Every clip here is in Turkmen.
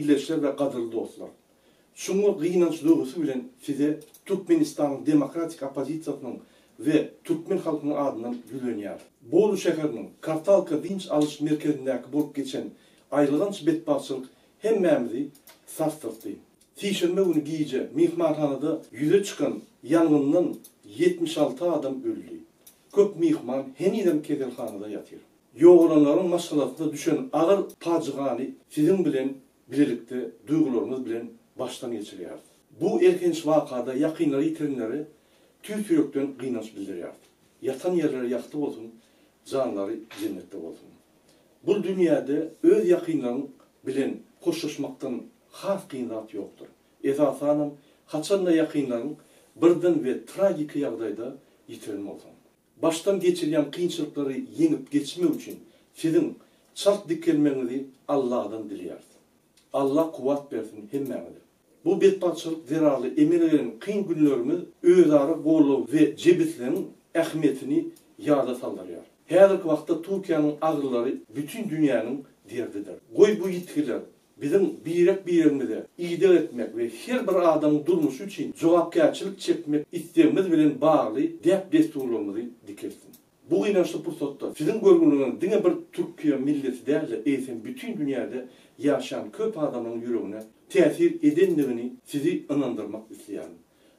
ildeşler we gadyrly dostlar! Çuňňur gynanç duýgusy bilen size Türkmenistanyň demokratik oppozisiýasynyň we türkmen halkynyň adyndan ýüzlenýäris. Bolu şäheriniň Kartalka dynç alyş merkezindäki bolup geçen aýylganç betbagtçylyk hemmämizi sarsdyrdy. Sişenbe güni gije myhmanhanada ýüze çykan ýangyndan 76 adam öldi. Köp myhman henizem keselhanada ýatyr. Ýogalanlaryň maşgalasyna düşen agyr pajygany siziň bilen bilelikde duýgularymyz bilen başdan geçirýäris. Bu elhenç wakada ýakynlary ýitirenlere tüýs ýürekden gynanç bildirýäris. Ýatan ýerleri ýagty bolsun, janlary jennetde bolsun. Bul dünýäde öz ýakynlaryň bilen hoşlaşmakdan has kyn zat ýokdur. Esasanam haçanda ýakynlaryň birden we tragiki ýagdaýda ýitiren bolsaň. Başdan geçirýän kynçylyklary ýeňip geçmek üçin siziň çalt dikelmegiňizi Alladan dileýäris. Alla kuwwat bersin hemmäňize. Bu betbagtçylyk zerarly emele gelen kyn günlerimiz özara goldaw we jebisligiň ähmiýetini ýada saldyrýar. Häzirki wagtda Türkiýäniň agyrylary bütin dünýäniň derdidir. Goý bu ýitgiler Biziň birek-biregimize ideg etmek we her bir adamyň durmuşy üçin jogapkärçilik çekmek islegimiz bilen bagly däp-dessurlarymyzy dikeltsin. Bu gynançly pursatda siziň görgüliňiz diňe bir türkiýe milleti däl-de, eýsem bütin dünýäde ýaşaýan köp adamlaryň ýüregine täsir edendigini sizi ynandyrmak isleýärin.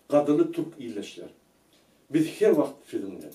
Gadyrly türk ildeşler! Biz her wagt siziň bilen.